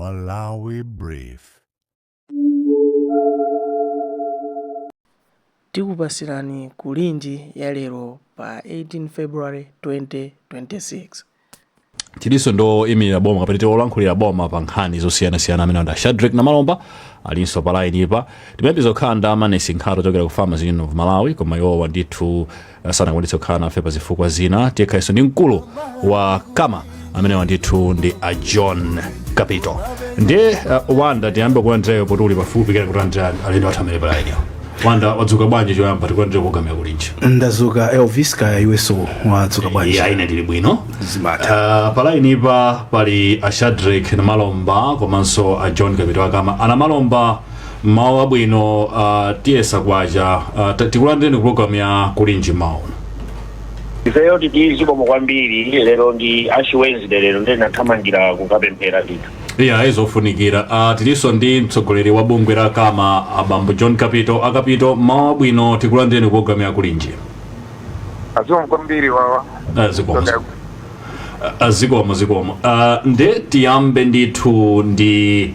Malawi Brief. Tikupasirani Kulinji ya lero pa 18 February 2026. Tilinso ndi oyimirira boma kapena titi olankhulira boma pa nkhani zosiyanasiyana amene ndi Shadrick Namalomba, alinso pa line ipa. Timayembekeza kukhala ndi a Maness Nkhata ochokera ku Farmers Union of Malawi, koma iwowa ndithu sanakwanitse kukhala nafe pa zifukwa zina. Tikhalenso ndi mkulu wa CAMA, amenewa ndithu ndi a John Kapito. Ndiye Wanda, tiyambe kulandireyo poti uli pafupi, kena kulandira alendo athu amene pa line. Wanda, wadzuka bwanji? Choyamba tikulandire program ya Kulinji. Ndazuka, Elvis. Kaya iwenso wadzuka bwanji? Ya, ine ndili bwino. Zimatha. Pa line ipa pali a Shadrick Namalomba komanso a John Kapito a CAMA. A Namalomba, mawu abwino. Tiyesa kwacha. Tikulandireni ku program ya Kulinji mawu. Ifeyo titi zikomo kwambiri. Lero ndi Ash Wednesday, lero ndiye nathamangira kukapemphera ndithu. Iya, izofunikira. Tilinso ndi mtsogoleri wa bungwe la CAMA, abambo John Kapito. Akapito, mawu abwino, tikulandireni ku program ya Kulinji. Zikomo kwambiri wawa. Zikomo. Zikomo, zikomo. Nde tiyambe ndithu ndi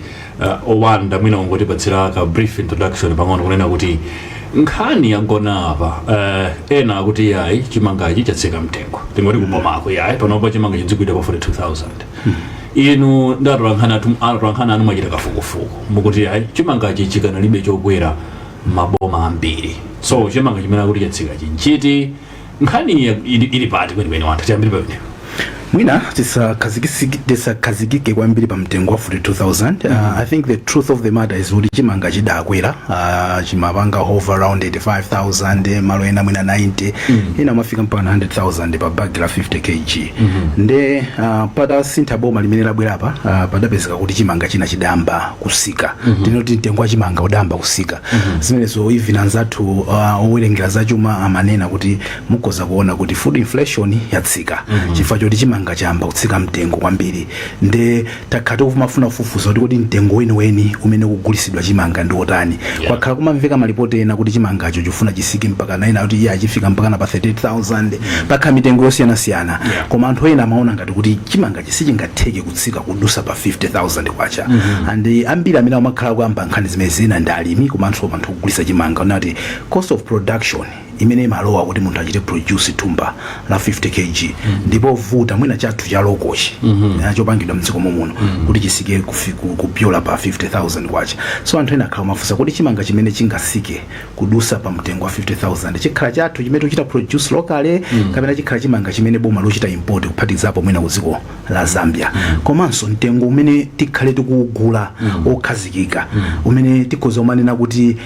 owanda, mwina ungotipatsira ka brief introduction pang'ono kunena kuti nkhani yagona apa. Ena akuti yayi, chimangachi chatsika mtengo, tingoti kubomako yayi, panopa chimanga chidzigulidwa pa 42,000. Inu ndi atolankhani anu mwachita kafukufuku, mukuti yayi, chimangachi chikanalibe chokwera maboma ambiri. So chimanga chimene akuti chatsika chinchiti? Nkhani ili pati kwenikweni? Wanthu, tiyambire pamenepo. Mwina tisakhazikike kwambiri pa mtengo wa 42,000. I think the truth of the matter is kuti chimanga chidakwera, chimapanga hover around 85,000, malo ena mwina 90, ena amafika mpaka 100,000 pa bag la 50 kg. Nde patasintha boma limene labwerapa, padapezeka kuti chimanga china chidayamba kusika. Tinoti mtengo wa chimanga udayamba kusika. Zimenezo even anzathu owerengera zachuma amanena kuti mukhoza kuona kuti food inflation yatsika chifukwa choti chimanga chayamba kutsika mtengo kwambiri. Nde takhala tikumafuna kufufuza kuti kodi mtengo weniweni umene ukugulisidwa chimanga ndi wotani? Kwakhala kumamveka malipoti ena kuti chimangacho chifuna chisike mpaka na ena kuti iye achifika mpaka na pa 38,000. Pakhala mitengo yosiyanasiyana. Koma anthu ena amaona ngati kuti chimanga sichingatheke kutsika kudusa pa 50,000 kwacha. And ambiri amene amakhala kuyamba nkhani zimene zina ndi alimi komanso anthu ogulisa chimanga, unati cost of production imene imalowa kuti munthu achite produce thumba la 50 kg ndipo vuta mwina chathu cha local chi chopangidwa mdziko muno kuti chisike kupyola pa 50,000 kwacha. So anthu ena akhala mafunsa kuti chimanga chimene chingasike kudusa pa mtengo wa 50,000 chikhala chathu chimene tikuchita produce locally kapena chikhala chimanga chimene boma lochita import, kuphatikizapo mwina ku dziko la Zambia? Komanso mtengo umene tikhale tikuwugula okhazikika, umene tikhoza kumanena kuti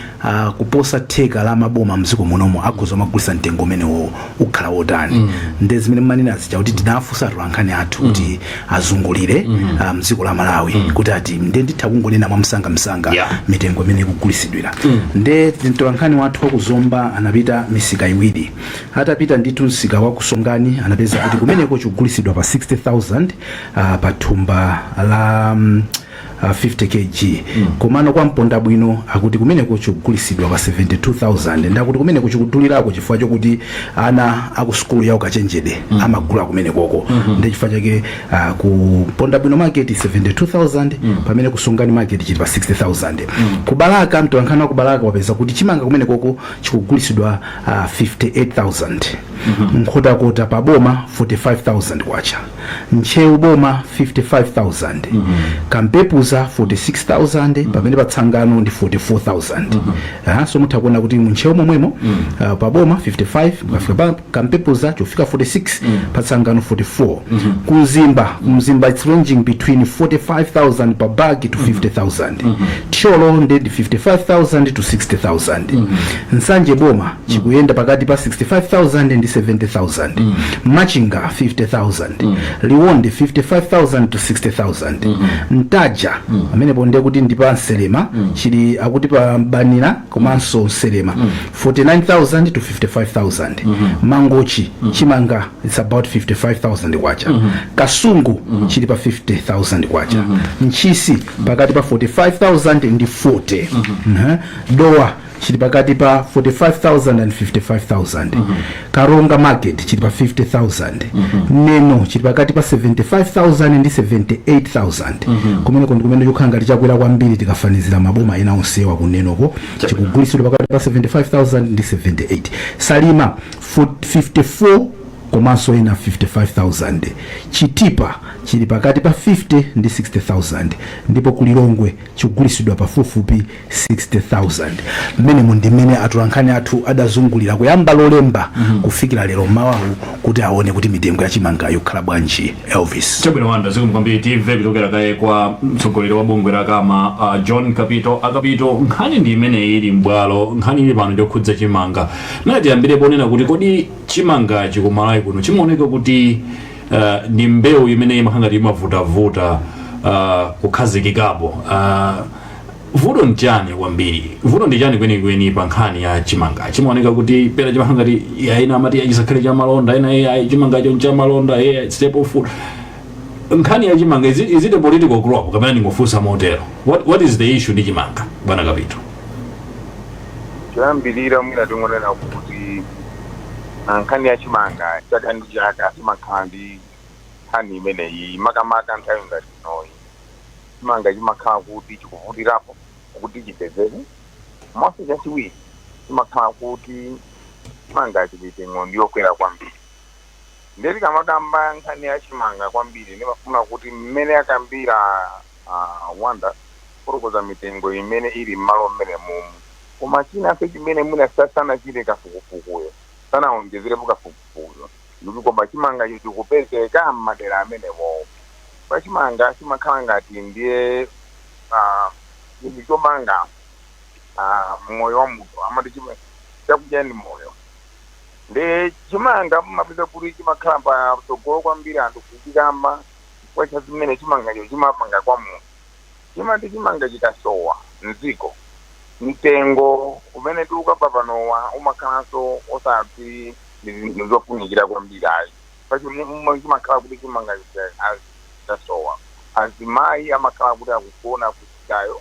kuposa theka la maboma mdziko munomo akhoza kumagulisa mtengo umenewo, ukhala wotani? Nde zimene mumanena zija kuti tinafunsa atolankhani athu kuti azungulire mdziko la Malawi kuti ati, nde nditha kungonena mwamsangamsanga mitengo imene ikugulisidwira. Nde mtolankhani wathu wakuzomba anapita misika iwiri. Atapita ndithu msika wa kusongani, anapeza kuti kumeneko chikugulisidwa pa 60,000 pa thumba la 50 kg. Komano kwa Mponda Bwino akuti kumeneko chikugulisidwa pa 72,000. Ndakuti kumeneko chikudulirako chifukwa chokuti ana aku sukulu ya ukachenjede amagula kumenekoko. Ndi chifukwa chake ku Mponda Bwino market 72,000, pamene kusongani market chili pa 60,000. Ku Balaka, mtolankhani wa ku Balaka wapeza kuti chimanga kumenekoko chikugulisidwa 58,000. Nkhotakota pa boma 45,000 kwacha, Ntcheu boma 55,000, Kampepuza 46,000, pamene pa Tsangano ndi 44,000. So mutha kuona kuti muntcheu momwemo pa boma 55, mukafika pa Kampepuza chofika 46, pa Tsangano 44. Kumzimba, kumzimba it's ranging between 45,000 per bag to 50,000. Thyolo ndi 55,000 to 60,000. Nsanje boma chikuyenda pakati pa 65,000 ndi 70,000. Machinga 50,000, Liwonde 55,000 to 60,000. Ntaja, pamenepo ndiye kuti ndi pa Nselema, chili akuti pa Banira komanso Nselema, 49,000 to 55,000. Mangochi chimanga it's about 55,000 kwacha. Kasungu chili pa 50,000 kwacha. Ntchisi pakati pa 45,000 ndi 40. Dowa Chili pakati pa 45,000 and 55,000. Karonga market chili pa 50,000. Neno chili pakati pa 75,000 ndi 78,000. Kumeneko ndi kumene chikukhala ngati chakwera kwambiri tikafanizira maboma ena onsewa. Kunenoko chikugulitsidwa pakati pa 75,000 ndi 78. Salima 54 komanso ena 55,000. Chitipa chili pakati pa 50 ndi 60,000, ndipo Kulilongwe chikugulitsidwa pafupifupi 60,000. Mmenemo ndi mmene atolankhani athu adazungulira kuyamba Lolemba kufikira lero mmawawu kuti aone kuti mitengo ya chimanga ikukhala bwanji, Elvis. Chabwino Wanda, zikomo kwambiri. Timve kuchokera kaye kwa mtsogoleri wa bungwe la Kama, John Kapito. Akapito, nkhani ndi imene ili mbwalo, nkhani ili pano yokhudza chimanga. Nati tiyambire ponena kuti kodi chimangachi ku Malawi kuno chimaoneka kuti ndi mbewu imene imakhala ngati imavutavuta kukhazikikapo? Vuto nchani kwambiri? Vuto ndi chani kwenikweni pa nkhani ya chimanga? Chimaoneka kuti pena chimakhala ngati ena amati chisakhale cha malonda, ena ayi, chimangacho nchamalonda, staple food. Nkhani ya chimanga, is it a political crop kapena ndingofunsa motero? What is the issue ndi chimanga, bwana Kapito? Choyambirira, mwina tingonena kuti nkhani ya chimanga chaka ndi chaka timakhala ndi nkhani imeneyi, makamaka nthawi ngati inoyi. Chimanga chimakhala kuti chikuvutirapo kuti chipezeke. Komanso chachiwiri, chimakhala kuti chimanga chimitengo ndiyokwera kwambiri. Ndiye tikamakamba nkhani ya chimanga kwambiri, ndimafuna kuti mmene akambira Wanda kufotokoza mitengo imene ili m'malo mmene mumu, koma chinanso chimene mwina sanachite kafukufukuyo, sanawonjezerepo kafukufukuyo, ndikuti koma chimanga chikupezeka m'madera amenewo? Pa chimanga chimakhala ngati ndiye chinthu chomanga moyo wa munthu. Amati chakudya ndi moyo. Ndi chimanga mumapeza kuti chimakhala patsogolo kwambiri anthu kuchikamba chifukwa cha zimene chimangacho chimapanga kwa munthu. Chimati chimanga chikasowa mdziko, mtengo umene tikukamba panowa umakhalanso osati ndi zinthu zofunikira kwambiri ayi. Pacho chimakhala kuti chimanga chasowa, azimayi amakhala kuti akugona kusikayo,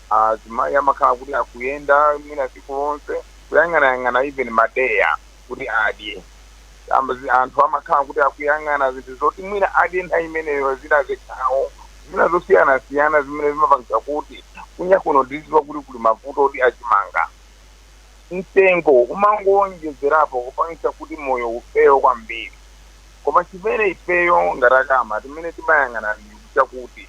azimayi amakhala kuti akuyenda mwina tsiku lonse kuyang'anayang'ana even madeya kuti adye. Anthu amakhala kuti akuyang'ana zinthu zoti mwina adye nthawi imeneyo, zina zikhawo, zina zosiyanasiyana zimene zimapangisa kuti kunya kuno tiziwa kuti kuli mavuto oti achimanga, mtengo umangowonjezerapo kupangisa kuti moyo ufewe kwambiri. Koma chimene ifeyo ngati aKama timene timayang'ana ndi chakuti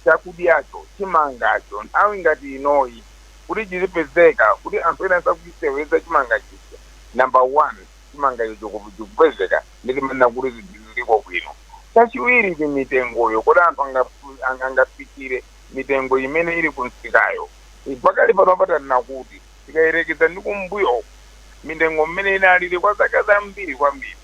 chakudyacho, chimangacho, nthawi ngati inoyi kuti chizipezeka, kuti anthu ena asakuchiseweza chimanga chija, number one, chimangacho chikupezeka, nditimanena kuti zinthu ziliko bwino. Chachiwiri ndi mitengoyo. Kodi anthu angafikire mitengo imene ili kunsikayo? Pakali pano patanena kuti tikayerekeza ndi kumbuyo, mitengo mmene inalili kwa zaka zambiri kwambiri,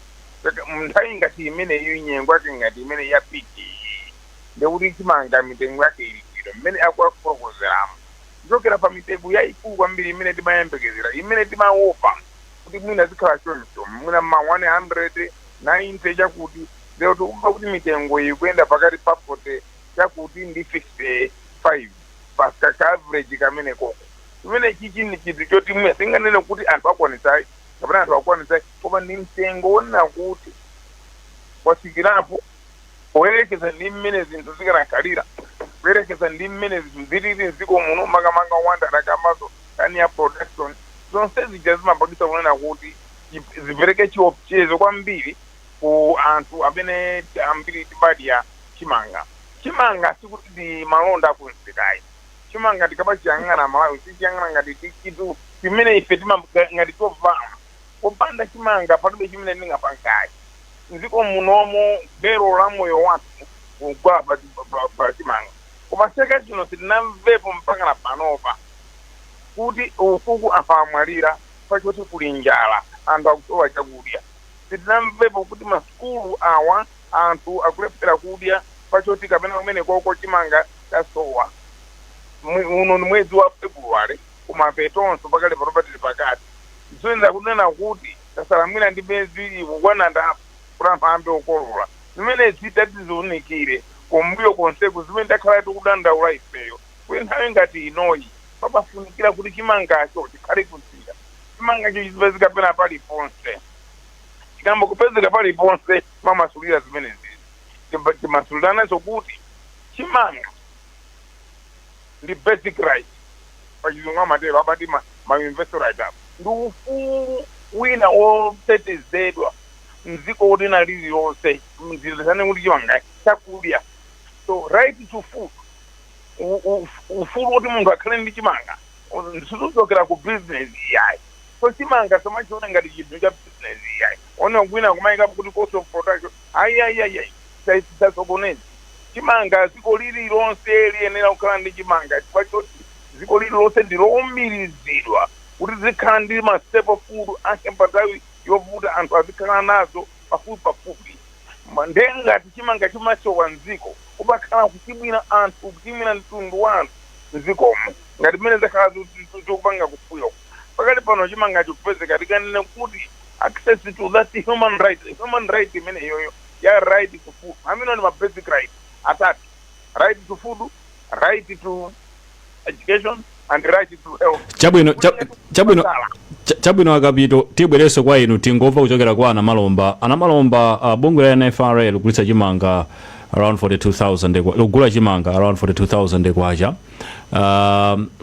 nthawi ngati imeneyo, nyengo yake ngati imene ya peak iyi, ndekuti chimanga mitengo yake ili bwino mmene akuafotokozeramo, kuchokera pa mitengo yayikulu kwambiri imene timayembekezera, imene timaopa kuti mwina zikhala choncho, mwina ma 190 chakuti. Lero tikumva kuti mitengo iyi kuyenda pakati pa 40 chakuti ndi 55 pa ka average kamene koko. Chimene chichi ni chinthu choti mwina singanene kuti anthu akwanisayi kapena anthu akwanisayi, koma ndi mtengo wonena kuti wasikirapo poyerekeza ndi mmene zinthu zikanakhalira, kuyerekeza ndi mmene zinthu zilili mdziko muno, makamaka Wanda adakamaso nkhani ya production. Zonse zija zimapangisa kunena kuti zipereke chiopsezo kwambiri ku anthu amene ambiri timadya chimanga. Chimanga sikuti ndi malonda akumsikayi. Chimanga tikamachiyang'ana Malawi, tichiyang'ana ngati ndi chinthu chimene ife tima ngati chovala. Popanda chimanga palibe chimene tingapangayi mdziko munomo. Gwero la moyo wathu kugwa pa chimanga. Koma chaka chino sitinamvepo mpaka na panopa kuti ukuku anthu amwalira pachoti kuli njala, anthu akusowa chakudya. Sitinamvepo kuti masukulu awa anthu akulephera kudya pachoti kapena kumene koko chimanga chasowa. Uno ni mwezi wa February, kumapetonso, pakali panopa tili pakati. Zoyenera kunena kuti tasala mwina ndi miyezi ikukwana ndapo kuti anthu ayambe kukolola. Zimene zitati ziunikire kumbuyo konseku zimene takhala tikudandaula ifeyo kuti nthawi ngati inoyi Papafunikira kuti chimangacho chikhale kumsika, chimangacho chizipezeka pena paliponse. Chikamba kupezeka paliponse, mamasulira zimenezi, timasulirananso kuti chimanga ndi basic right. Pachizungu amatero, abati ma universal right apo ndi ufulu wina wotetezedwa mdziko lina lililonse, mzilizane kuti chimanga chakudya. So right to food, ufulu kuti munthu akhale ndi chimanga sizikuchokera ku business iyayi. So chimanga samachiona ngati chinthu cha business iyayi. Ona kwina kumayikapo kuti cost of production. Ayi, ayi, ayi, ayi, tisasokoneze chimanga. Dziko lililonse liyenera kukhala ndi chimanga chifukwa choti dziko lililonse ndilowumirizidwa kuti zikhala ndi ma staple food ake. Pa nthawi yovuta anthu azikhala nazo pafupi pafupi. Ndengati chimanga chimasowa mdziko, kumakhala kuchimwira anthu, kuchimwira mtundu wa anthu mdzikomo, ngati mmene zakhala zikupanga kufuyo. Pakati pano chimanga chikupezeka. Tikanene kuti access to that human right, human right imene iyoyo ya right to food, amene ndi ma basic right atatu: right to food, right to education and right to health. Chabwino, chabwino. Chabwino, Akapito, tibwerenso kwa inu. Tingomva kuchokera kwa Anamalomba. Anamalomba, bungwe la NFRA ligulitsa chimanga around 42,000, ligula chimanga around 42,000 kwacha,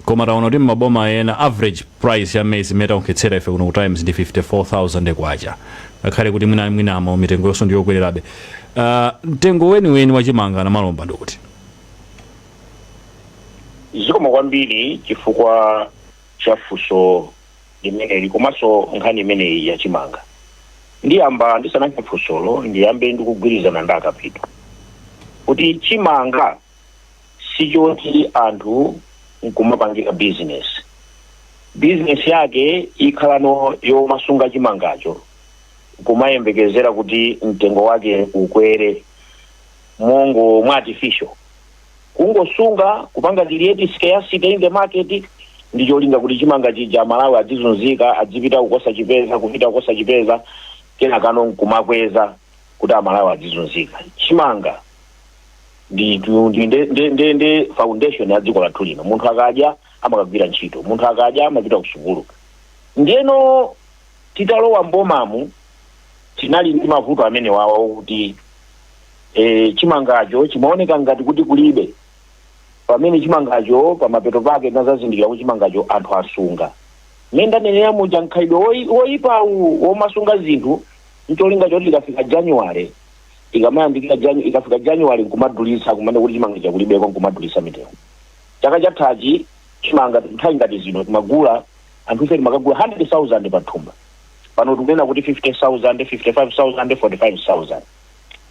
koma taona kuti mmaboma ena average price ya maize imene taonkhetsera ife kuno ku Times ndi 54,000 kwacha, ngakhale kuti mwina mwinamo mitengo yonso ndiyokwererabe. Mtengo weniweni wa chimanga, Anamalomba, ndikuti? Zikomo kwambiri chifukwa cha funso limeneli komanso nkhani imeneyi yachimanga. Ndiyamba ndisanankhe funsolo, ndiyambe ndikugwirizana ndi Akapito kuti chimanga sichoti anthu nkumapangira business. Business yake ikhalano yomasunga chimangacho, kumayembekezera kuti mtengo wake ukwere mongo mwa artificial, kungosunga, kupanga create scarcity in the market ndi cholinga kuti chimanga chija Malawi adzizunzika, adzipita kukosa chipeza, kupita kukosa chipeza, kenakano nkumakweza kuti Amalawi adzizunzika. Chimanga ndi foundation ya dziko lathu lino. Munthu akadya amakagwira ntchito, munthu akadya amapita ku sukulu. Ndiyeno titalowa mbomamu tinali ndi mavuto amene wawa okuti chimangacho chimaoneka ngati kuti kulibe, pamene chimangacho pamapeto pake tinazazindikira kuti chimangacho anthu asunga. Mmene ndanenera muja, mkhalidwe woyipawu womasunga zinthu ncholinga choti ikafika January, ikamayandikira ikafika January nkumadulitsa, kumene kuti chimanga chakulibeko nkumadulitsa mitengo. Chaka chathachi chimanga nthawi ngati zino timagula, anthu ife timakagula 100,000 pa thumba. Pano tikunena kuti 50,000, 55,000, 45,000.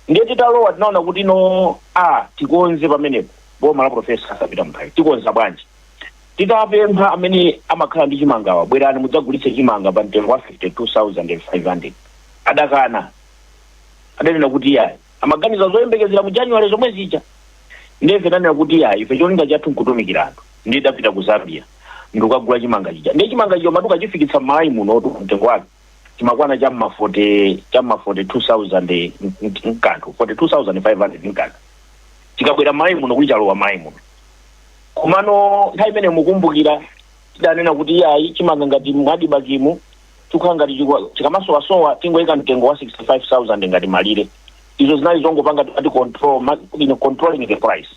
Ndiye titalowa tinaona kuti no, a tikonze pamenepo. Boma la Professor Arthur Mutharika, tikonza bwanji? Titapempha amene amakhala ndi chimangawa, "Bwerani mudzagulitse chimanga pa mtengo wa 52,500," adakana. Adanena kuti yayi, amaganiza zoyembekezera mu January zomwe zija. Ndiye ife tanena kuti yayi, ife cholinga chathu nkutumikira anthu. Ndiye tidapita ku Zambia ndikukagula chimanga chija. Ndiye chimanga chija matuka chifikitsa m'Malawi munotu, mtengo wake chimakwana chamma 40, chamma 42,000 mkanthu, 42,500 mkanthu, chikabwera m'Malawi muno kuti chalowa m'Malawi muno. Komano nthawi imene mukumbukira tidanena kuti iyayi, chimanga ngati mu ADMARCmu chikukhala ngati chikamasowasowa, tingoyika mtengo wa 65,000 ngati malire. Izo zinali zongopanga ati control, controlling the price.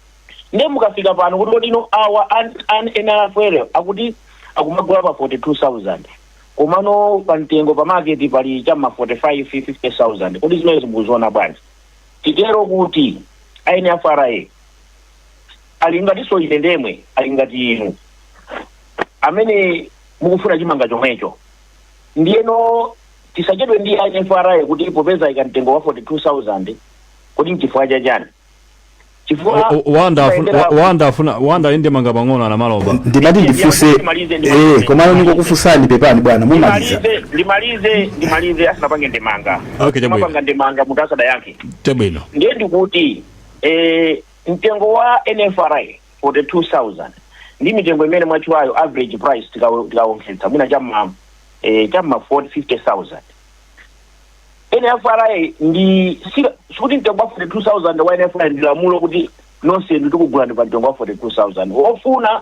Ndiye mukafika pano kuti kodino awa an NFRA akuti akumagula pa 42,000, komano pa mtengo pa market pali chamma 45, 50,000, kodi zimene zikuziona bwanji? Titero kuti NFRA ali ngatinso ine ndemwe, ali ngati inu amene mukufuna chimanga chomwecho. Ndiyeno tisachedwe ndi NFRA kuti popeza ika mtengo wa 42,000, kodi nchifukwa chachani? Chifukwa Wanda Wanda afuna, Wanda ali ndemanga pang'ono, Anamalomba. Ndimati ndifunse. Ndimalize, ndimalize. Komano ningokufunsani, pepani bwana, mumaliza. Ndimalize, ndimalize, ndimalize asanapange ndemanga. Okay, chabwino. Mapanga ndemanga munthu asadayankhe. Chabwino. Ndiye ndikuti mtengo wa NFRA 42,000 ndi mitengo imene mwatchulayo, average price tikawonkhetsa mwina chamma 40, 50,000. NFRA ndi sikuti mtengo wa 42,000 wa NFRA ndi lamulo kuti nonse tikugula ndi pa mtengo wa 42,000. Wofuna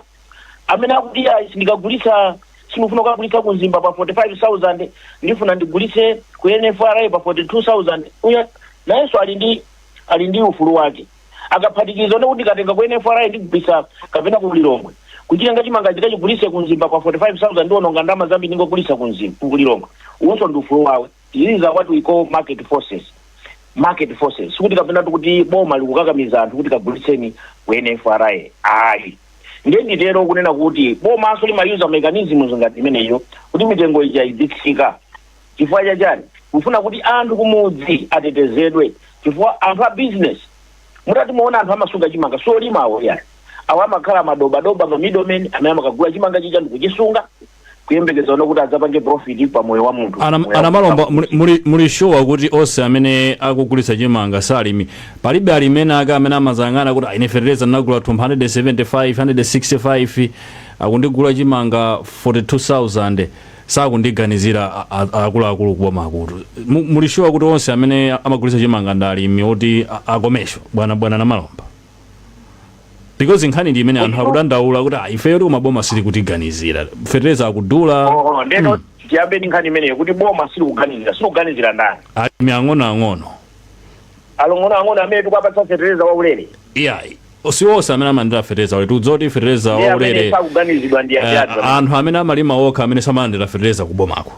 Amene akuti, "Ayi, sindikagulitsa, sindikufuna kukagulitsa ku Mzimba pa 45,000, ndifuna ndigulitse ku NFRA pa 42,000," uya nayenso ali ndi ufulu wake. Akaphatikiza one kuti ndikatenga ku NFRA ndigulitsa kapena ku Lilongwe, kuchitenga chimanga chikachigulitse ku Mzimba pa 45,000, ndiononga ndalama zambiri, ndingogulitsa ku Mzimba, ku Lilongwe, uwonso ndi ufulu wawe. These are what we call market forces. Market forces, sikuti kapena kuti boma likukakamiza anthu kuti kagulitseni ku NFRA, ayi. Ndiye nditero kunena kuti bomanso limayuza mechanisms ngati imeneyo kuti mitengo ija idzitsika. Chifukwa chachani? Kufuna kuti anthu kumudzi atetezedwe, chifukwa anthu a business, mutati muona, anthu amasunga chimanga solimawo yani, awo amakhala madobadoba, ma middlemen amene amakagula chimanga chija ndikuchisunga, kuyembekeza kuti adzapange profit pa moyo wa munthu. Moyo wa Anamalomba, munthu. muli sure kuti onse amene akugulitsa chimanga salimi? Palibe alimi ake amene amazang'ana kuti, "Ine fertilizer ndinagula 275, 165, akundigula chimanga 42,000, sakundiganizira akuluakulu kuboma akuti." Muli sure kuti onse amene amagulitsa chimanga ndi alimi oti akomesho, bwana Namalomba? Because nkhani ndi imene anthu akudandaula kuti, "Ah, ifeyo kumaboma sitikutiganizira, fertilizer akudula." Oh, ndeno tiyambe ndi nkhani imeneyo kuti boma silikuganizira. Silikuganizira ndani? Alimi ang'onoang'ono. Along'onoang'ono amene tikuwapatsa fertilizer waulere? Iyayi, si onse amene amalandira fertilizer waulere. Tikudziwa fertilizer Ndiye amene waulere sakuganizidwa ndi ati? Anthu amene amalima okha, amene samalandira fertilizer kubomako,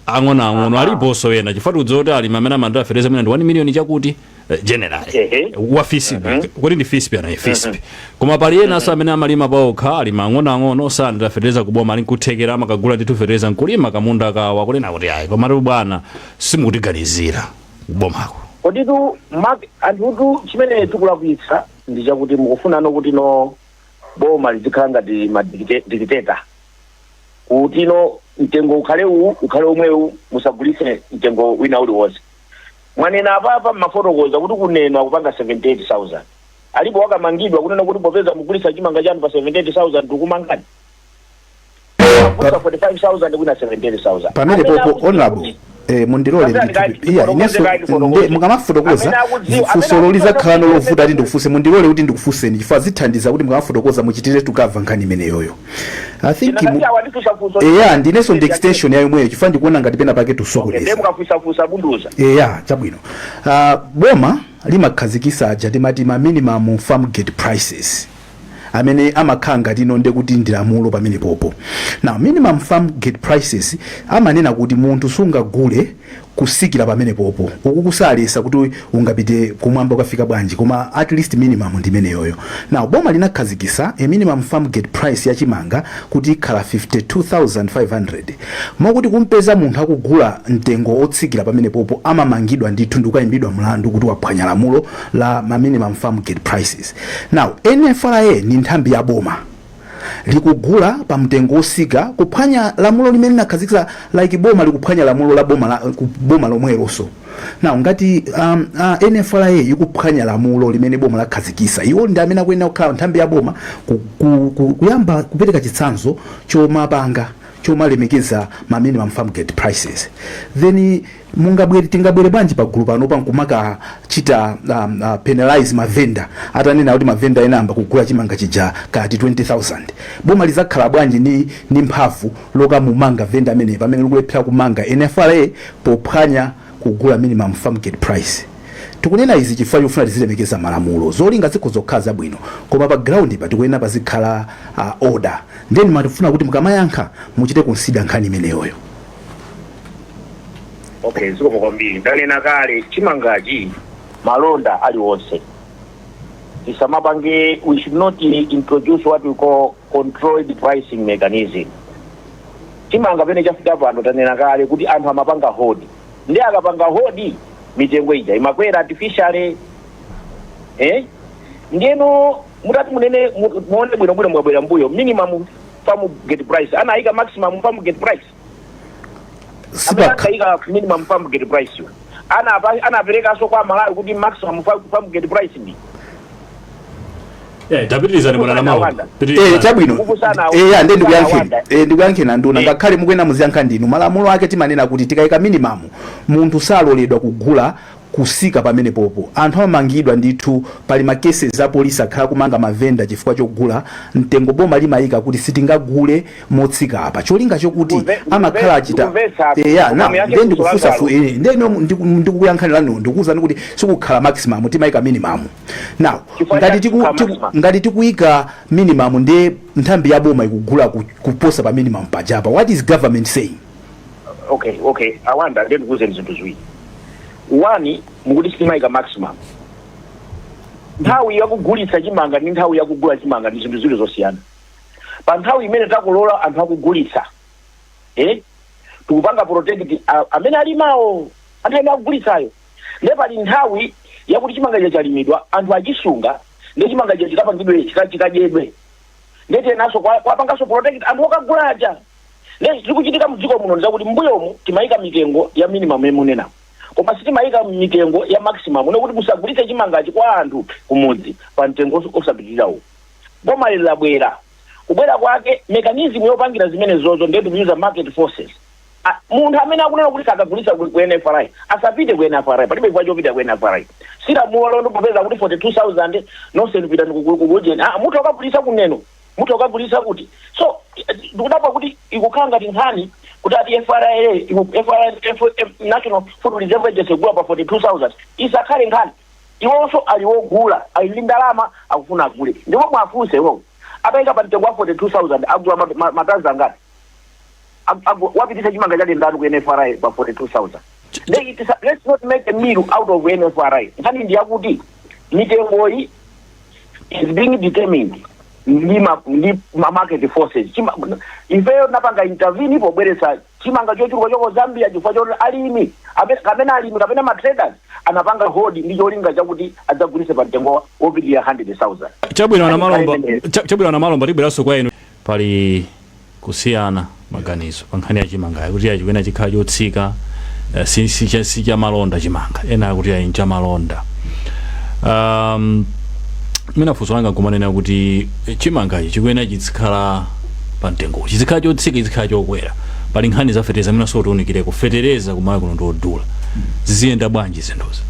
ang'onoang'ono. Aliponso ena, chifukwa tikudziwa kuti alimi amene amalandira fertilizer amene ndi 1 million chakuti, generally wa FISP, kuti ndi FISP anayi FISP. Koma pali enanso amene amalima paokha, alima ang'onoang'ono, salandira fertilizer kuboma, ali nkuthekera, amakagula ndithu fertilizer nkulima kamunda kawa, kunena kuti, "Ayi, komatu bwana, simukutiganizira kubomako." Koditu anthutu, chimene tikulakwitsa ndi chakuti mukufunano kuti no, boma lizikhala ngati ma dictator, kuti no, mtengo ukhale uwu, ukhale omwewu, musagulitse mtengo wina uliwonse. Mwanena apapa, mmafotokoza kuti kuneno akupanga 78,000. Alipo wakamangidwa kunena kuti popeza mugulitsa chimanga chanu pa 78,000, tikumangani? Kusa 45,000, kwina 78,000. Pamene Amene popo, akudziwa honorable, mundilole Amene ndithu ndikati iya, inenso ndifotokoze. Mukamafotokoza, Amene akudziwa- funso amene lizakhala akudziwa nolovuta ati ndikufunse. Mundilole kuti ndikufunseni, chifukwa zithandiza kuti mukamafotokoza muchitire tukava nkhani imeneyoyo, I think. Ndinakati awandifunsa funso. Eya, ndinenso ndi extension yayo imweyo, chifukwa ndikuona ngati pena pake Okay, tusokoneza. ndiye mukafunsafunsa bunduza. Eya, chabwino. Boma limakhazikisa aja timati ma minimum farm gate prices, amene amakhala ngati ino nde kuti ndi lamulo pamene popo. Now, minimum farm gate prices amanena kuti munthu sungagule kusikira pamene popo. Uku kusalesa kuti ungapite kumwamba ukafika bwanji, koma at least minimum ndi imeneyoyo. Now, boma linakhazikisa a minimum farm gate price ya chimanga kuti ikhala 52,500, mokuti kumpeza munthu akugula mtengo otsikira pamene popo, amamangidwa ndithu ndi kukayimbidwa mlandu kuti waphwanya lamulo la ma minimum farm gate prices. Now, NFRA ni nthambi ya boma, likugula pa mtengo osika, kuphwanya lamulo limene linakhazikitsa, like boma likuphwanya lamulo la boma, la ku boma lomwelonso. Now, ngati NFRA ikuphwanya lamulo limene boma lakhazikitsa, iwo ndi amene akuyenera kukhala nthambi ya boma kuyamba kupereka chitsanzo chomapanga, chomalemekeza ma minimum farm gate prices, then mungabwere, tingabwere bwanji pagulu pano pankumaka chita penalize mavenda, atanena kuti mavenda ena amba kugula chimanga chija kati 20,000? Boma lizakhala bwanji ni mphamvu lokamumanga venda amene pamene likulephera kumanga NFRA pophwanya kugula minimum farm gate price? Tikunena izi chifukwa chofuna tizilemekeza malamulo. Zolinga zikhoza kukhala zabwino, koma pa ground pa tikuyenera pazikhala order. Then matifuna kuti mukamayankha muchite consider nkhani imeneyoyo. Okay, zikomo kwambiri. Ndanena kale, chimangachi malonda aliwonse tisamapange, we should not introduce what we call controlled pricing mechanism. Chimanga pene chafika pano, tanena kale kuti anthu amapanga hoard, ndi akapanga hoard mitengo ija imakwera artificially, eh? Ndiyeno mutati munene, muone bwinobwino, mukabwera mbuyo, minimum farm gate price anayika maximum farm gate price amene ankayika minimum farm gate price yo anaperekanso kwa Malawi kuti maximum farm gate price ndi Tapitirizani, bwana Namalomba. Chabwino. Kukusana- Ya, ndiye ndikuyankheni. Wanda. Ndikuyankheni anduna. Ngakhale mukuyena muziyankha ndinu, malamulo ake timanena kuti tikayika minimum, munthu saloledwa kugula Kusika pamene popo anthu amamangidwa ndithu. Pali ma cases a polisi akhala kumanga mavenda chifukwa chogula mtengo boma limayika kuti sitingagule motsika apa, cholinga chokuti amakhala achita Ndikumvetsa. Eya. Koma Na muyankhe ndiye ndikufunsa funso. Ndikukuyankhani lanu, ndikuwuzani kuti sikukhala maximum, timayika minimum. Now Chifukwa ngati chani sikukhala maximum? Ngati tikuyika minimum, ndiye nthambi ya boma ikugula kuposa pa minimum pajapa, what is government saying? Okay, awanda, ndiye ndikuwuzeni zinthu ziwiri. One, mukuti sitimayika maximum. Nthawi yakugulitsa chimanga ndi nthawi yakugula chimanga ndi zinthu ziwiri zosiyana. Pa nthawi imene takulola anthu akugulitsa, tikupanga protect amene alimawo, anthu amene akugulitsayo. Ndiye pali nthawi yakuti chimanga icho chalimidwa, anthu achisunga, ndiye chimanga icho chikapangidwe, chikadyedwe, ndiye tiyenanso kwapanganso protect anthu okagula aja. Ndiye zikuchitika mdziko muno ndizakuti mbuyomu timayika mitengo ya minimum yemunena, koma sitimayika mitengo ya maximum nekuti musagulitse chimangachi kwa anthu kumudzi pa mtengo osapitirira uwu. Boma lili labwera, kubwera kwake mechanism yopangira zimene zozo ndiye tikuyuza market forces. Munthu amene akunena kuti sakagulitsa ku NFRA asapite ku NFRA. Palibe chifukwa chopita ku NFRA. Silamulo londo popeza kuti 42,000 nonse ndipita ndikukujeni. Ah, munthu akagulitsa kuneno, munthu akagulitsa kuti. So ndikudabwa kuti ikukhala ngati nkhani kuti ati FRA, FRA, National Food Reserve Agency igula pa 42,000. Isakhale nkhani. Iwonso ali wogula, ali ndi ndalama, akufuna agule. Ndipo mwafunse iwowo, atayika pa mtengo wa 42,000 agula matazi angati? Wapitisa chimanga chake ndani ku NFRA pa 42,000? Then let's not make a meal out of NFRA. Nkhani ndi yakuti mitengoyi is being determined ndi ma market forces. Ifeyo napanga intervene pobweretsa chimanga chochuluka choko Zambia chifukwa choti alimi kapena alimi kapena ma traders anapanga hold ndi cholinga chakuti adzagulitse pa mtengo wopitirira 100,000. Chabwino, ana Malomba. Imeneyo. Chabwino, ana Malomba, tibweranso kwa inu. Pali kusiyana maganizo pa nkhani ya chimanga, kuti achikwena chikhala chotsika, si cha malonda chimanga, ena akuti ayi nchamalonda. Mwina funso langa nkumanena kuti chimangachi chikuyenera chizikhala pa mtengo, chizikhala chotsika, chizikhala chokwera? Pali nkhani za fetereza, mwina sotiunikireko. Fetereza kumalawi kuno ndiodula, ziziyenda bwanji zinthuzi?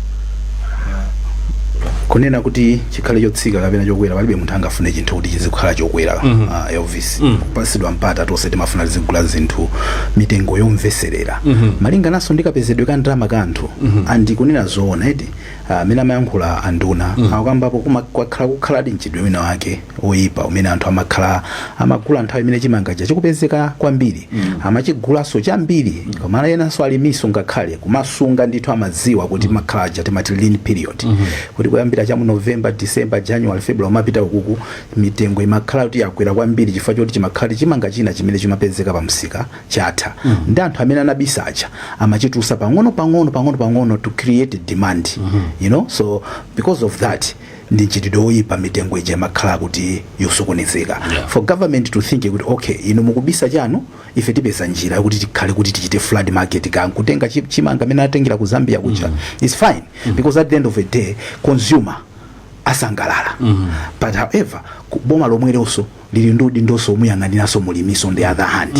Kunena kuti chikhale chotsika kapena chokwera, palibe munthu angafune chinthu kuti chizikhala chokwera. Elvis, kupasidwa mpata, tonse timafuna tizigula zinthu mitengo yomveserera, malingananso ndi kapezedwe ka ndalama ka anthu. Andi kunena zoona eti, amene amayankhula anduna akukambapo kwakhala kukhaladi mchitidwe wina wake oyipa umene anthu amakhala amagula nthawi imene chimanga chikupezeka kwambiri, amachigulanso chambiri. Koma enanso alimiso ngakhale kumasunga ndithu, amadziwa kuti makhala aja timati lean period, kuti kuyambira cha mu November, December, January, February umapita ukuku, mitengo imakhala kuti yakwera kwambiri chifukwa choti chimakhala chimanga china chimene chimapezeka pa msika chatha, ndi anthu amene anabisa aja amachitulutsa pang'ono pang'ono pang'ono pang'ono to create demand. So because of that, ndi mchitidwe woyipa, mitengo ija imakhala kuti yosokonezeka. For government to think kuti okay, inu mukubisa chanu, ife tipeza njira yokuti tikhale kuti tichite flood market ka nkutenga chimanga amene atengera ku Zambia kuja is fine, because at the end of the day consumer asangalala. But however, boma lomweronso lili ndi udindonso omuyang'aniranso mulimiso. On the other hand,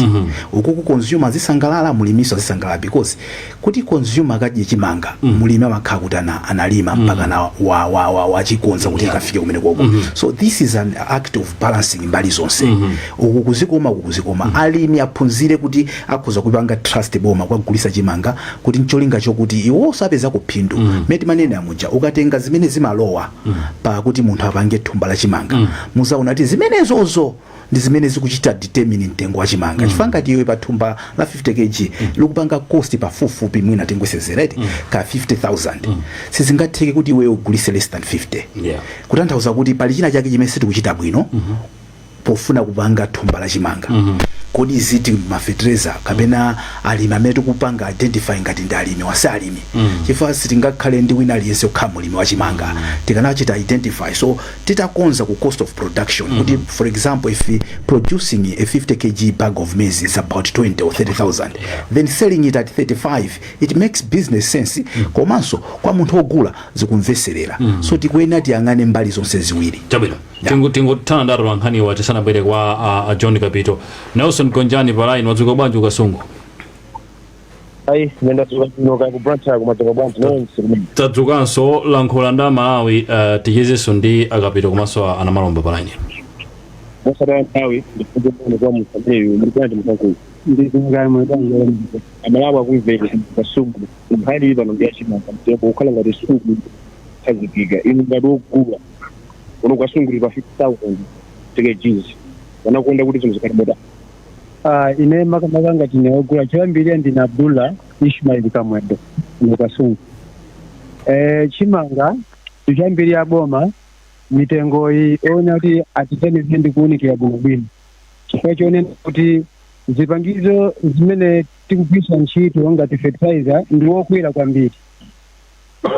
ukuku consumer azisangalala, mulimiso azisangalala, because kuti consumer akadye chimanga, mulimi amakhala kuti analima mpaka na wachikonza kuti ikafike kumene koko. So this is an act of balancing mbali zonse, uku kuzikoma, uku kuzikoma. Alimi aphunzire kuti akhoza kupanga trust boma kwagulisa chimanga kuti ncholinga chokuti iwonso apeza kuphindu. Mmene timanena muja, ukatenga zimene zimalowa pakuti munthu apange thumba la chimanga, muzaona kuti zimenezozo ndi zimene zikuchita determine mtengo wa chimanga, chifukwa ngati iwe pa thumba la 50 kg likupanga cost pafupifupi, mwina tingwesezera iti, ka 50,000, sizingatheke kuti iwe ugulise less than 50. Kutanthauza kuti pali china chake chimene sitikuchita bwino pofuna kupanga thumba la chimanga. Kodi ziti mafetereza kapena alimi amene tikupanga identify ngati ndi alimi wase alimi? Chifukwa sitingakhale ndi wina aliyense kukhala mulimi wa chimanga. Tikanachita identify, so titakonza ku cost of production kuti, for example, if producing a 50 kg bag of maize is about 20 or 30,000, then selling it at 35, it makes business sense, komanso kwa munthu wogula zikumveserera. So tikuyenera tiyang'ane mbali zonse ziwiri. Chabwino. Tingothana ndatu pa nkhaniwa tisanabwere kwa John Kapito. Nelson Gonjani pa line, wadzuka bwanji ukasungu? Ayi, ndadzuka bwino, ku Blantyre kumadzuka bwanji nonse kumene? Tadzukanso. Lankhula ndi Amalawi, tichezenso ndi Akapito komanso Anamalomba pa line. Mosataya nthawi, ndifunse kwa munthu ameneyu. Muli bwanji, mkankulu? Ndizingani. Amalawi akumvera Kasungu. Nkhani ili pano ndiyachimanga, mtengo kukhala ngati suku khazikika. Inu ngati wogula kuno Kasungu ili pa 50,000 kgs, wanakonda kuti zinthu zikhale bota? Ine makamaka ngati neogula, choyambirira ndine Abdullah Ishmael Kamwendo kuno Kasungu. Chimanga choyambirira, boma mitengo iyi ona kuti atithandize ndi kuwunikira bwinobwino, chifukwa chonena kuti zipangizo zimene tikugwiritsa ntchito ngati fertilizer ndi wokwera kwambiri,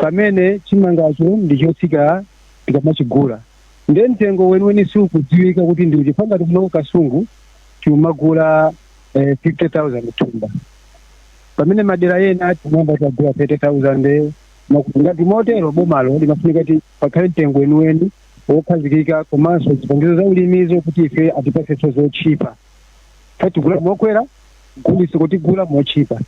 pamene chimangacho ndi chotsika tikamachigula. Ndiye mtengo weniweni siukudziwika kuti ndi uti. Ngati kuno Kasungu tiumagula 50,000 thumba, pamene madera ena timayamba tagula 30,000. Ngati motero bomalo limafunika kuti pakhale mtengo weniweni wokhazikika, komanso zipangizo za ulimizo kuti ife atipasenso zotchipa. Tigula mokwera, gulisi kutigula mochipa.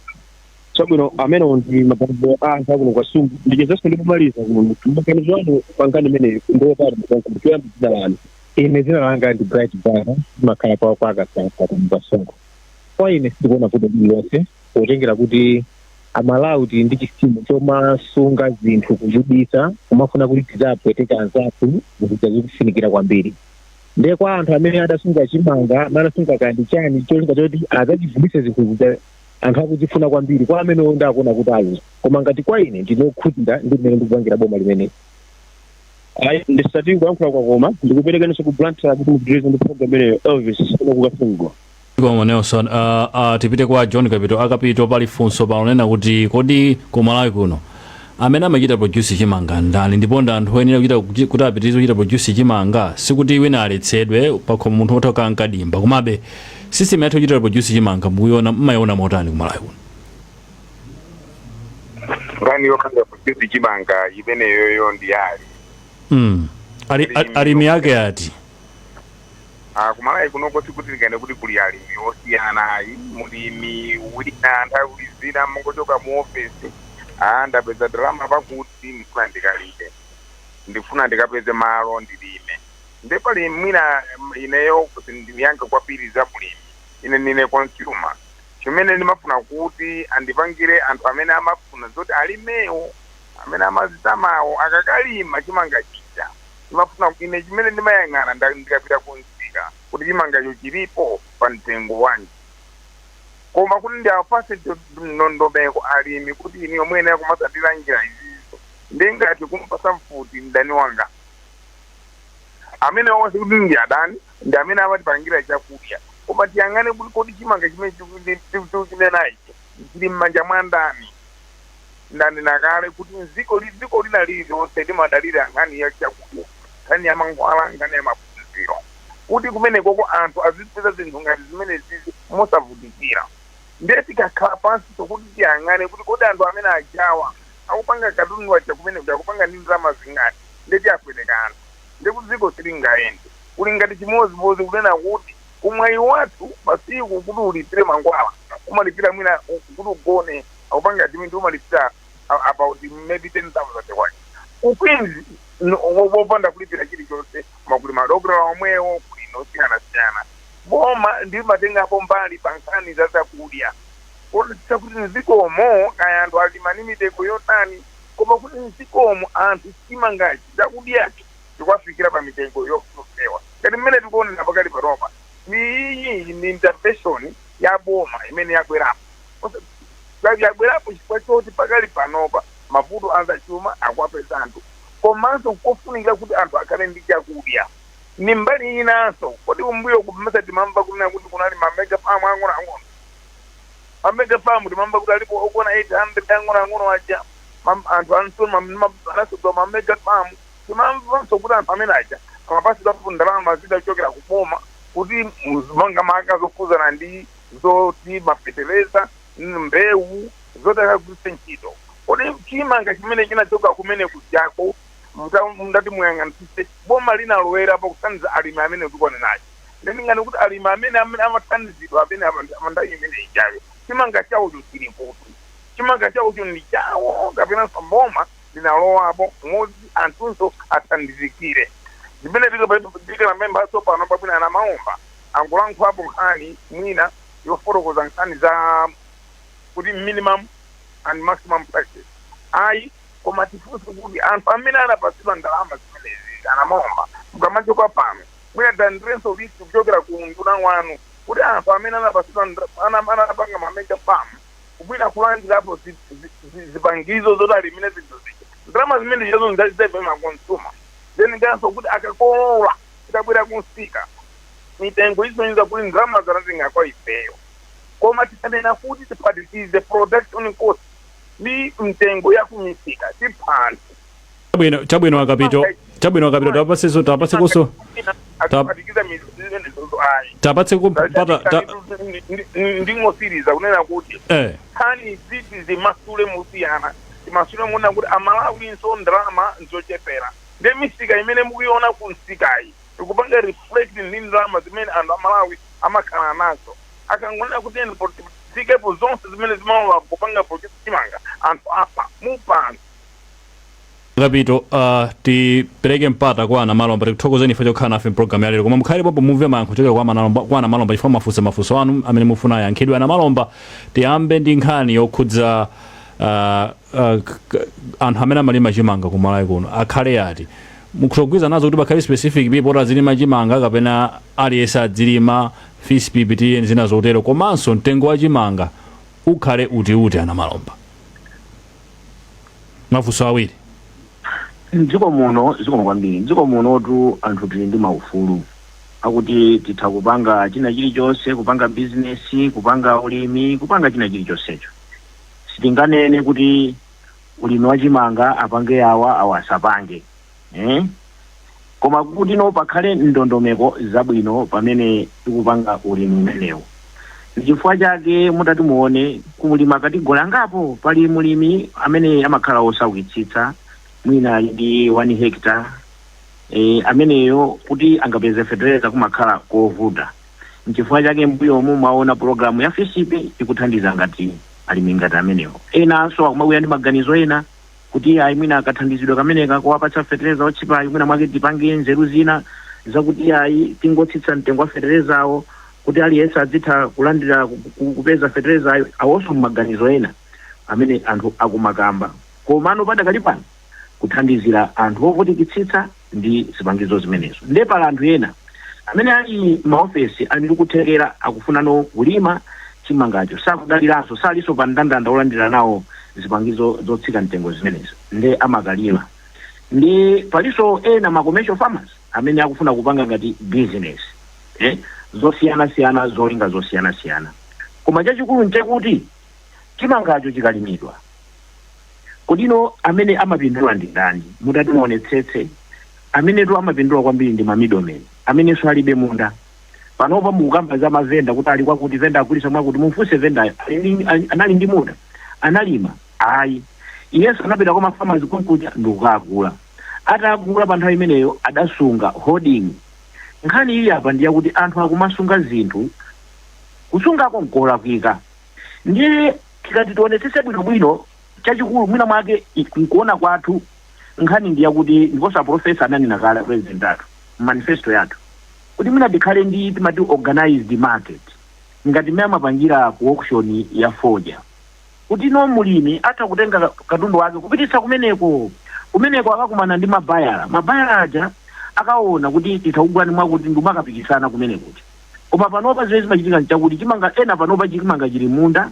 Chabwino, amenewo ndi maganizo a anthu akuno Kasungu. Ndichezenso ndikumaliza kuno, maganizo anu pa nkhani imeneyi ndiotani, mkankulu? Choyamba, dzina lanu? Ine dzina langa ndi Bright Bana, ndimakhala kwa Kasaka kuno Kasungu. Kwa ine sindikuona vuto lililonse, potengera kuti Amalawi tili ndi chisimo chomasunga zinthu, kuzibisa, kumafuna kuti tidzapweteka anzathu zija zikufunikira kwambiri. Ndiye kwa anthu amene adasunga chimanga, amene adasunga kandi chani, cholinga choti adzachivulise zinthu zija anthu akuzifuna kwambiri, kwa amene ndakuona kuti aluza. Koma ngati kwa ine, ndinokhutira ndi mmene ndikupangira boma limeneli. Ayi, ndisati kuyankhula kwakoma, ndikuperekenso ku Blantyre kuti mupitirize ndi program imeneyo. Elvis kuno kuKasungu. Koma Nelson, tipite kwa John Kapito. Akapito, pali funso panonena kuti kodi ku Malawi kuno amene amachita produce chimanga ndani, ndipo ndi anthu oyenera kuchita kuti apitirize kuchita produce chimanga? Sikuti wina aletsedwe, pakhomo munthu otha kukhala nkadimba, komabe system yathu yochitira produce chimanga mukuiona, mmayiona motani ku Malawi kuno? Nkhani yokhala produce chimanga imeneyoyo ndi ali Alimi ake ati? Ah, kumalawi kunoko sikuti ndingane kuti kuli alimi osiyana, ayi. Mulimi wina nthawi zina mungochoka mu ofesi, ah, ndapeza ndalama pakuti ndifuna ndikalime, ndifuna ndikapeze malo ndilime. Nde pali mwina ineyo ndiyankha kwambiri za mulimi, ine ndine consumer. Chimene ndimafuna kuti andipangire anthu amene amafuna zoti alimewo, amene amazitamawo, akakalima chimanga chija, ndimafuna ine chimene ndimayang'ana ndikapita kumsika kuti chimangacho chilipo pa mtengo wanji. Koma kuti ndiapase ndondomeko alimi kuti ine omwene akumasatira njira izizo, ndingati kumpasa mfuti mdani wanga amene onse kuti ndi adani, ndi amene amatipangira chakudya. Koma tiyang'ane kuti kodi chimanga chimene tikuchinenachi chili m'manja mwa ndani? Ndanena kale kuti dziko lina lililonse limadalira nkhani ya chakudya, nkhani ya mankhwala, nkhani ya maphunziro, kuti kumenekoko anthu azipeza zinthu ngati zimene zizi mosavutikira. Ndiye tikakhala pansi tokuti tiyang'ane kuti kodi anthu amene ajawa akupanga katundu aja kumene kuti akupanga ndi ndalama zingati, ndiye tiyapweteka anthu, ndiye kuti dziko silingayende. Kuli ngati chimodzimodzi kunena kuti kumwayi wathu masiku kuti ulipire mankhwala, umalipira mwina kuti ugone akupanga admit, umalipira about maybe 10,000 kwacha. Ku Queens wopanda kulipira chilichonse, koma kuli madokotala omwewo, kuli osiyanasiyana. Boma ndimatengapo mbali pa nkhani za zakudya kuonetsetsa kuti mdzikomo kaya anthu alima ndi mitengo yotani, koma kuti mdzikomo anthu chimangachi, chakudyachi chikuwafikira pa mitengo yofewa ngati mmene tikuonera pakali panopa. Iyi ndi intervention ya boma imene yabwerapo. Yabwerapo chifukwa choti pakali panopa mavuto azachuma akuwapeza anthu, komanso kofunikira kuti anthu akhale ndi chakudya. Ni mbali inanso, kodi kumbuyo kumesa timamva kunena kuti kunali ma mega farm ang'onoang'ono? Ma mega farm timamva kuti alipo okwana 800 ang'onoang'ono aja. Anthu anasodwa ma mega farm. Timamvanso kuti anthu amene aja amapasidwapo ndalama zidachokera kuboma kuti mangamaka zokhuzana ndi zoti mafetereza, mbewu zoti akagwiritse ntchito. Kodi chimanga chimene chinachoka kumene kujako, mndati muyang'anisise, boma linalowerapo kuthandiza alimi amene tikuonenacho? Ndingani kuti alimi amene amathandizidwa amene amanthawi imene ijayo, chimanga chawocho chili kuti? Chimanga chawocho ndi chawo kapenanso boma linalowapo moti anthunso athandizikire? Zimene tikanapemphanso pano pabwino, anamalomba angolankhulapo nkhani mwina yofotokoza nkhani za kuti minimum and maximum prices, ayi, koma tifunse kuti anthu amene anapatsidwa ndalama zimenezi, anamalomba, mukamachoka pano mwina dandirenso list kuchokera ku nduna wanu kuti anthu amene anapatsidwa anapanga ma major farm kubwina kulandirapo zipangizo zoti alimire zinthu zija, ndalama zimene zichazo ndazizaipa ma consumer, then nganso kuti akakolola tikabwera kunsika mitengo izonyeza kuti ndalama zanatenga kwa ifeyo. Koma tikanena kuti tiphatikize production cost ndi mtengo ya kumisika, tipha. Chabwino, akapito, chabwino, akapito, tapasenso, tapatsekonso. Akaphatikiza zimenezozo, ayi. Tapatse kupata Ndingosiriza kunena kuti nkhani ziti zimasule musiyana, timasule muona kuti amalawinso ndalama nzochepera, ndi misika imene mukuiona ku msikayi ikupanga reflect ndi ndalama zimene anthu amalawi amakhala nazo. Akangonena kuti tikepo zonse zimene zimalowa kupanga produce chimanga, anthu afa mupano. Kapito, tipereke mpata kwa anamalomba. Tikuthokozeni ife chokhala nafe mpulogalamu ya lero, koma mukhale popo mumve mayankho kuchokera kwa anamalomba, chifukwa mafunso mafunso anu amene mufuna ayankhidwe. Anamalomba, tiyambe ndi nkhani yokhudza anthu amene amalima chimanga ku Malawi kuno akhale ati. Mukutogwiza nazo kuti pakhale specific people oti azilima chimanga kapena aliyense adzilima, FISP PTN, zina zotero? Komanso mtengo wa chimanga ukhale utiuti? Anamalomba, mafunso awiri. Mdziko muno, zikomo kwambiri, mdziko munotu anthu tili ndi maufulu akuti titha kupanga china chilichonse, kupanga bizinesi, kupanga ulimi, kupanga china chilichonsecho. Sitinganene kuti ulimi wachimanga apange awa, awa asapange, eh? Koma kuti no pakhale ndondomeko zabwino pamene tikupanga ulimi umenewu. Ndichifukwa chake mutati muone kumulima category angapo, pali mulimi amene amakhala osaukitsitsa, mwina ali ndi 1 hectare, ameneyo kuti angapeze fertilizer kumakhala kovuta. Nchifukwa chake mbuyomu mwaona pologalamu ya FISP ikuthandiza ngati alimi ngati amenewo. Enanso akumabwera ndi maganizo ena kuti ayi, mwina akathandizidwe kameneka kuwapatsa fertilizer otchipayo, mwina mwake tipange nzeru zina zakuti ayi, tingotsitsa mtengo wa fertilizer kuti aliyense adzitha kulandira kupeza fertilizer. Awonso maganizo ena amene anthu akumakamba, komano padakali pano kuthandizira anthu ovutikitsitsa ndi zipangizo zimenezo. Nde pala anthu ena amene ali maofesi, ali ndi kuthekera, akufunano kulima chimangacho, sakudaliranso, salinso pa mndandanda olandira nawo zipangizo zotsika mtengo zimenezo, nde amakalima. Ndi palinso ena ma commercial farmers amene akufuna kupanga ngati business, zosiyanasiyana, zolinga zosiyanasiyana. Koma chachikulu nchakuti chimangacho chikalimidwa, kodino amene amapindula ndi ndani? Mutati muonetsetse, amenetu amapindula kwambiri ndi ma middlemen amenenso alibe munda. Panopa mukukamba za mavenda kuti ali kwakuti, venda agulisa mwakuti. Mumfunse vendayo, anali ndi munda? Analima? Ayi, iyenso anapita kwa ma farmers konkuja ndikukagula. Atagula, pa nthawi imeneyo adasunga, holding. Nkhani ili apa ndiyakuti anthu akumasunga zinthu, kusungako nkolakwika. Ndiye tikati tionetsetse bwinobwino, chachikulu mwina mwake nkuona kwathu, nkhani ndiyakuti, ndiponso aprofesa ananena kale, president athu manifesto yathu, kuti mwina tikhale ndi timati organized market ngati mmene amapangira ku auction ya fodya, kuti no mulimi atha kutenga katundu wake kupititsa kumeneko. Kumeneko akakumana ndi mabayala, mabayala aja akaona kuti titha kugulani mwakuti, ndimakapikisana kumene kuti. Koma panopa zimene zimachitika nchakuti chimanga ena panopa chimanga chili munda,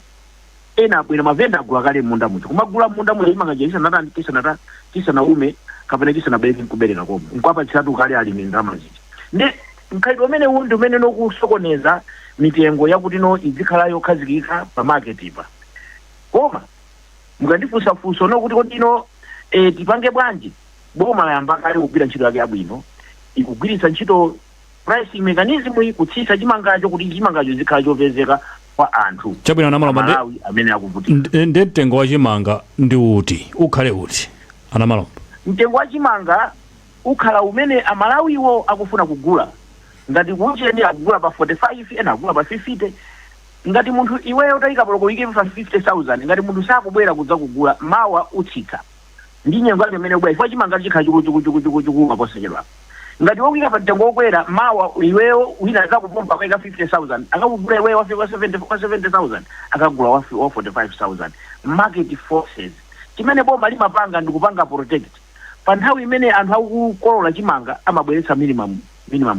ena abwera mavenda agula kale munda muja, kumagula munda muja chimanga chija chisanatani, chisanata, chisanaume kapena chisanabereke nkubereka komwe, nkwapatsiratu kale alimi ndalama zija. Ndi mkhalidwe umene uwu ndi umene nokusokoneza mitengo yakuti no izikhala yokhazikika pa market pa. Koma mukandifunsa funso no kuti kodino tipange bwanji, boma layamba kale kugwira ntchito yake yabwino, ikugwiritsa ntchito pricing mechanism iyi kutsitsa chimangacho kuti chimangacho zikhala chopezeka kwa anthu Chabwino, Anamalomba, Amalawi amene akuvutika. Ndi mtengo wa chimanga ndi uti, ukhale uti, Anamalomba? Mtengo wa chimanga ukhala umene amalawiwo akufuna kugula. Ngati kucheni akugula pa 45, ena akugula pa 50. Ngati munthu iweyo utayika poloko uyike pa 50,000, ngati munthu sakubwera kudza kugula, mawa utsitsa ndi nyengo yake imene ubwera, chifukwa chimanga chikhala chikuchikuchikuchikuchikuma posachedwa. Ngati wokuyika pa mtengo wokwera, mawa iweyo wina akakupompa akayika 50,000, akakugula iweyo wa 70, wa 70,000, akagula wa 45,000. Market forces. Chimene boma limapanga ndikupanga protect. Pa nthawi imene anthu akukolola chimanga, amabweretsa minimum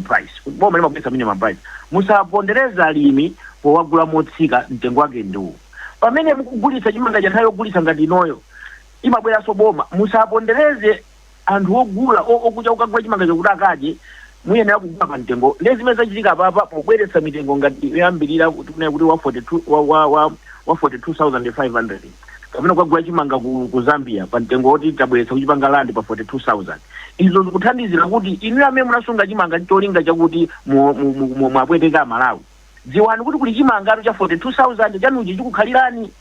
price. Boma limabweretsa minimum price: musapondereza alimi powagula motsika, mtengo wake ndiwo. Pamene mukugulitsa chimanga cha nthawi yogulitsa ngati inoyo, imabweranso boma: musapondereze anthu ogula okuja kukagula chimanga chokuti akadye, muyenera kugula pa mtengo. Ndi zimene zachitika papa pobweretsa mitengo ngati yoyambirira, tikunena kuti wa 42 wa 42,500, kapena kukagula chimanga ku Zambia pa mtengo woti tabweretsa kuchipanga land pa 42,000. Izo zikuthandizira kuti inu amene munasunga chimanga cholinga chakuti mwapweteka Amalawi, dziwani kuti kuli chimangatu cha 42,000 chanuchi chikukhalirani.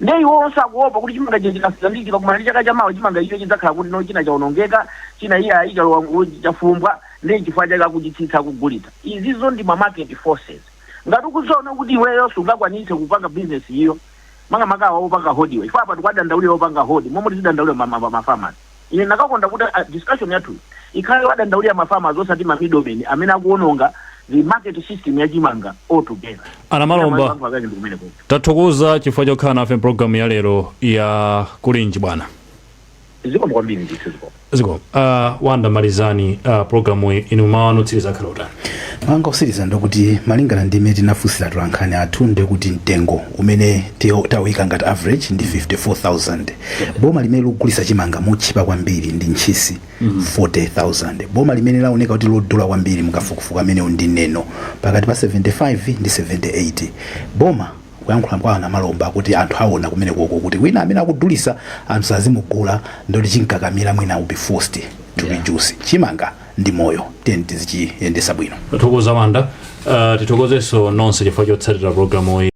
Nde iwonso akuopa kuti chimanga chikafika ndi chikakumana ndi chaka chamawa, chimanga icho chidzakhala kuti no, china chaonongeka, china iyayi chalowa chafumbwa. Ndi chifukwa chake akuchitsitsa kugulitsa. Izizo ndi ma market forces. Ngati ukuziona kuti iweyo sungakwanitse kupanga business iyo, makamaka awa opanga hoard iwe, chifukwa apa tikuwadandaulira opanga hoard momwe tizidandaulira ma farmers. Ine ndakakonda kuti discussion yathu ikhale wadandaulira ma farmers, osati ma middlemen amene akuononga the market system ya chimanga altogether. Anamalomba. Anthu akake ndi kumeneko. Tathokoza chifukwa chokhala nafe mpulogalamu ya lero ya Kulinji, bwana. Zikomo kwambiri ndithu, zikomo. Ziko Wanda, malizani programu iyi. Inu mawu anu otsiriza akhala utani? Manga osiriza ndokuti malingana ndi imene tinafunsira tolankhani athu, ndekuti mtengo umene tawika ngati average ndi 54,000. Boma limene likugulitsa chimanga motchipa kwambiri ndi Ntchisi, 40,000. Boma limene laoneka kuti lodula kwambiri mukafukufuku amenewo ndi Neno, pakati pa 75 ndi 78. Boma kuyankhula kwa Anamalomba kuti anthu aona kumene koko kuti wina amene akudulisa anthu sazimugula, ndoti chinkakamira mwina will be forced to reduce. Chimanga ndi moyo, tiyeni tizichiyendesa bwino. Tathokoza, Wanda. Tithokozenso nonse chifukwa chotsatira programu iyi.